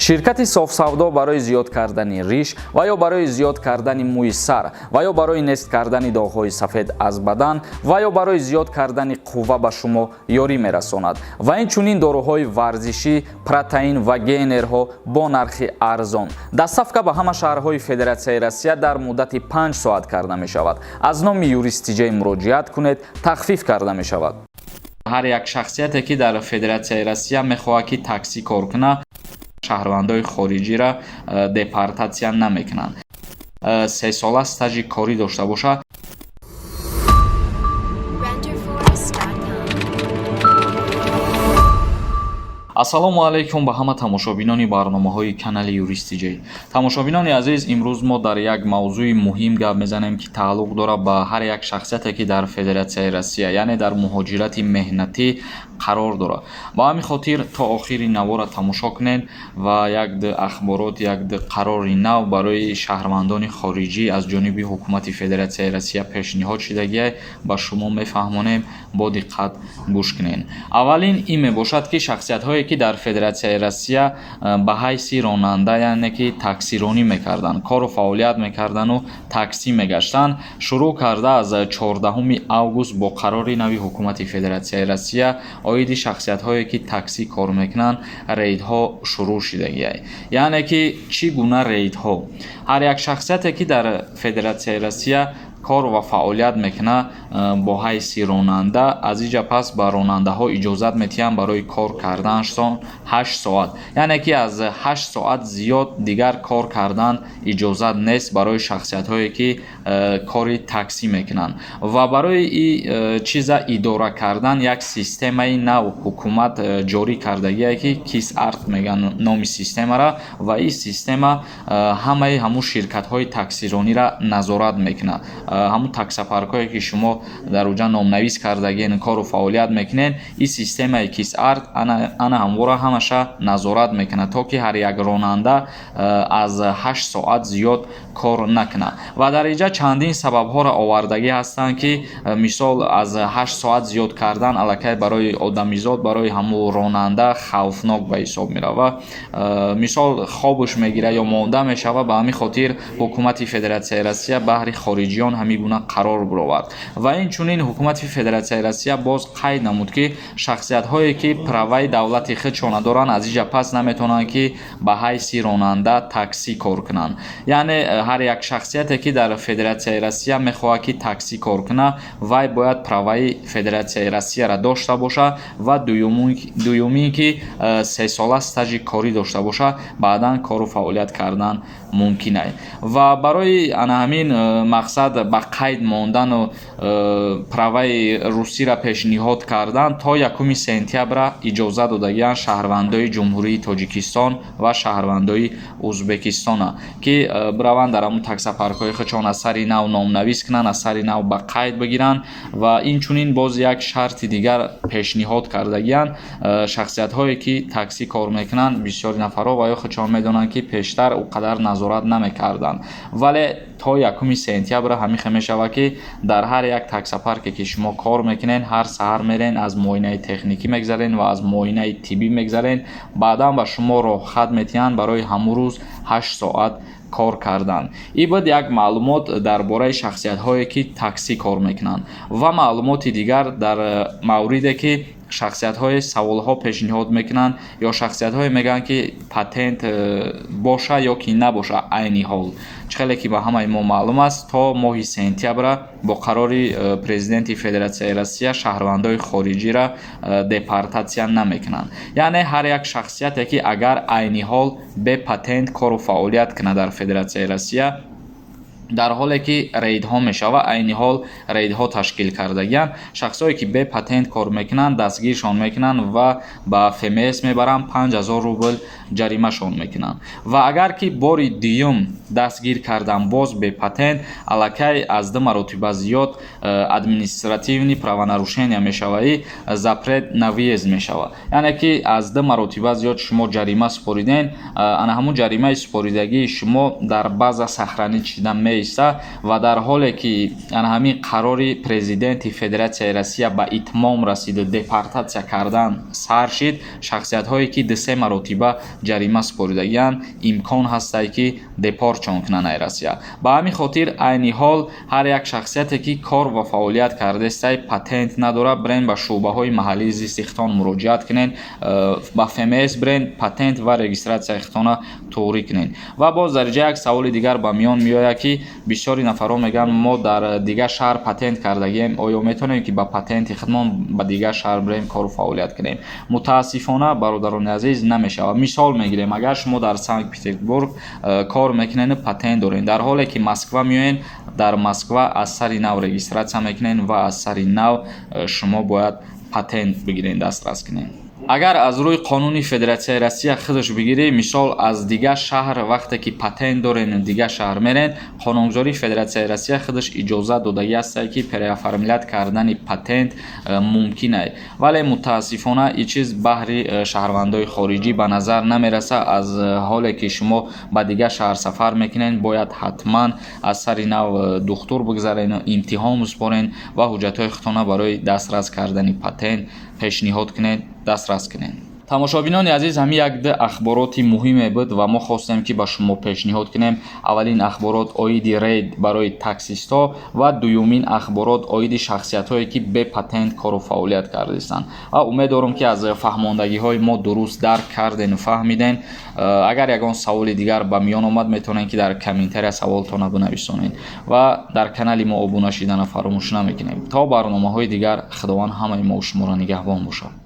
Ширкати Софсавдо барои зиёд кардани риш ва ё барои зиёд кардани мӯи сар ва ё барои нест кардани доғҳои сафед аз бадан ва ё барои зиёд кардани қувва ба шумо ёрӣ мерасонад ва инчунин доруҳои варзишӣ, протеин ва гейнерҳо бо нархи арзон. Доставка ба ҳама шаҳрҳои Федератсияи Россия дар муддати 5 соат карда мешавад. Аз номи Юрист Тиҷай муроҷиат кунед, тахфиф карда мешавад. Ҳар як шахсияте, ки дар Федератсияи Россия мехоҳад, ки таксӣ кор кунад, шаҳрвандои хориҷиро депортатсия намекунанд. 3 сола стажи корӣ дошта бошад. Renderforest.com. Ассалому алайкум ба ҳама тамошобинони барномаҳои канали Юрист Тиҷей. Тамошобинони азиз, имрӯз мо дар як мавзӯи муҳим гап мезанем, ки тааллуқ дорад ба ҳар як шахсияте, ки дар Федератсияи Россия, яъне дар муҳоҷирати меҳнатӣ қарор дорад. Ба ҳамин хотир то охири навора тамошо кунед ва як ду ахборот, як ду қарори нав барои шаҳрвандони хориҷӣ аз ҷониби ҳукумати Федератсияи Россия пешниҳод шидагиай ба шумо мефаҳмонем, бо диққат гӯш кунед. Аввалин ин мебошад, ки шахсиятҳое, ки дар Федератсияи Россия ба ҳайси ронанда, яъне ки таксиронӣ мекарданд, кору фаъолият мекарданду таксӣ мегаштанд, шурӯъ карда аз 14 август бо қарори нави ҳукумати Федератсияи Россия оиди шахсиятҳое, ки таксӣ кор мекунанд, рейдҳо шурӯъ шидагиай. Яъне ки чӣ гуна рейдҳо? Ҳар як шахсияте, ки дар Федератсияи Россия кор ва фаъолият мекунад бо ҳайси ронанда, аз инҷа пас ба ронандаҳо иҷозат метиҳанд барои кор карданашон 8 соат, яъне ки аз 8 соат зиёд дигар кор кардан иҷозат нест барои шахсиятҳое, ки кори таксӣ мекунанд. Ва барои ин чиза идора кардан як системаи нав ҳукумат ҷорӣ кардагие, ки КИС-АРТ мегӯянд номи системара, ва ин система ҳамаи ҳамун ширкатҳои таксирониро назорат мекунад. Ҳамун таксопаркҳое, ки шумо дар уҷа номнавис кардагиен, кору фаъолият мекунед, ин системаи КИС-АРТ ана ҳамвора ҳамаша назорат мекунад, то ки ҳар як ронанда аз 8 соат зиёд кор накунад. Ва дар инҷа чандин сабабҳоро овардагӣ ҳастанд, ки мисол, аз 8 соат зиёд кардан аллакай барои одамизод, барои ҳамун ронанда хавфнок ба ҳисоб меравад. Мисол, хобуш мегирад ё монда мешавад. Ба ҳамин хотир ҳукумати Федератсияи Россия баҳри хориҷиён ҳамин гуна қарор баровард. Ва инчунин ҳукумати Федератсияи Россия боз қайд намуд, ки шахсиятҳое, ки праваи давлати худшона доранд, аз инҷа пас наметавонанд, ки ба ҳайси ронанда таксӣ кор кунанд. Яъне ҳар як шахсияте, ки дар Федератсияи Россия мехоҳад, ки таксӣ кор кунад, вай бояд праваи Федератсияи Россияро дошта бошад ва дуюмин ки 3 сола стажи корӣ дошта бошад, баъдан кору фаъолият кардан мумкин аст. Ва барои ана ҳамин мақсад ба қайд мондану праваи русиро пешниҳод кардан то 1 сентябра иҷоза додагианд шаҳрвандои Ҷумҳурии Тоҷикистон ва шаҳрвандои Ӯзбекистона, ки бираванд, дар ҳамун таксопаркҳои худшон аз сари нав номнавис кунанд, аз сари нав ба қайд бигиранд. Ва инчунин боз як шарти дигар пешниҳод кардагианд. Шахсиятҳое, ки таксӣ кор мекунанд, бисёри нафарҳо ва ё худшон медонанд, ки пештар ӯ қадар назорат намекарданд, вале то 1 сентябр ҳамин хел мешавад, ки дар ҳар як таксопарке, ки шумо кор мекунед, ҳар саҳар мерен, аз муоинаи техникӣ мегзарен ва аз муоинаи тиббӣ мегзарен. Баъдан ба шумо роҳхат метиҳанд барои ҳамун рӯз 8 соат кор кардан. Ин буд як маълумот дар бораи шахсиятҳое, ки таксӣ кор мекунанд. Ва маълумоти дигар дар мавриде, ки шахсиятҳое саволҳо пешниҳод мекунанд ё шахсиятҳое мегӯянд, ки патент боша ё ки набоша. Айни ҳол, чӣ хеле ки ба ҳамаи мо маълум аст, то моҳи сентябра бо қарори президенти Федератсияи Россия шаҳрвандои хориҷиро депортатсия намекунанд. Яъне ҳар як шахсияте, ки агар айни ҳол бе патент кору фаъолият кунад дар Федератсияи Россия, дар ҳоле ки рейдҳо мешавад, айни ҳол рейдҳо ташкил кардагианд, шахсое, ки бе патент кор мекунанд, дастгиршон мекунанд ва ба ФМС мебаранд, 5000 рубл ҷаримашон мекунанд. Ва агар ки бори дуюм дастгир кардан боз бе патент, аллакай аз ду маротиба зиёд административный правонарушения мешавад, запрет на въезд мешавад. Яъне ки аз ду маротиба зиёд шумо ҷарима супориден, ана ҳамун ҷаримаи супоридагии шумо дар база сохранить шида мемонад. меиста ва дар ҳоле ки ана ҳамин қарори президенти Федератсияи Россия ба итмом расиду депортатсия кардан сар шид, шахсиятҳое ки дусе маротиба ҷарима супоридагианд, имкон ҳастае, ки депортшон кунанд ай Россия. Ба ҳамин хотир айни ҳол ҳар як шахсияте, ки кор ва фаъолият кардаестай, патент надорад, брен ба шӯъбаҳои маҳаллии зисти хитон муроҷиат кунед, ба ФМС брен, патент ва регистратсияи хитона туғрӣ кунед. Ва боз дар инҷа як саволи дигар ба миён меояд, ки бисёри нафарҳо мегӯянд: мо дар дигар шаҳр патент кардагием, оё метавонем, ки ба патенти худмон ба дигар шаҳр бирем, кору фаъолият кунем? Мутаассифона, бародарони азиз, намешавад. Мисол мегирем: агар шумо дар Санкт Петербург кор мекунеду патент доред, дар ҳоле ки Москва меоед, дар Москва аз сари нав регистратсия мекунед ва аз сари нав шумо бояд патент бигиред, дастрас кунед. Агар аз рӯи қонуни Федератсияи Россия худаш бигирӣ, мисол, аз дигар шаҳр вақте ки патент дорен, дигар шаҳр мерен, қонунгузории Федератсияи Россия худаш иҷозат додагӣ ҳастае, ки переоформлять кардани патент мумкин ай, вале мутаассифона ин чиз баҳри шаҳрвандои хориҷӣ ба назар намерасад. Аз ҳоле ки шумо ба дигар шаҳр сафар мекунед, бояд ҳатман аз сари нав духтур бигзарен, имтиҳон биспорен ва ҳуҷҷатҳои худтона барои дастрас кардани патент пешниҳод кунед, дастрас кунед. Тамошобинони азиз, ҳамин як ду ахбороти муҳиме буд ва мо хостем, ки ба шумо пешниҳод кунем. Аввалин ахборот оиди рейд барои таксистҳо ва дуюмин ахборот оиди шахсиятҳое, ки бепатент кору фаъолият кардаистанд. Ва умед дорам, ки аз фаҳмондагиҳои мо дуруст дарк кардену фаҳмиден. Агар ягон саволи дигар ба миён омад, метавонед, ки дар комментария саволтона бинависонед ва дар канали мо обуна шидана фаромӯш намекунем. То барномаҳои дигар, Худованд ҳамаи мо шуморо нигаҳбон бошад.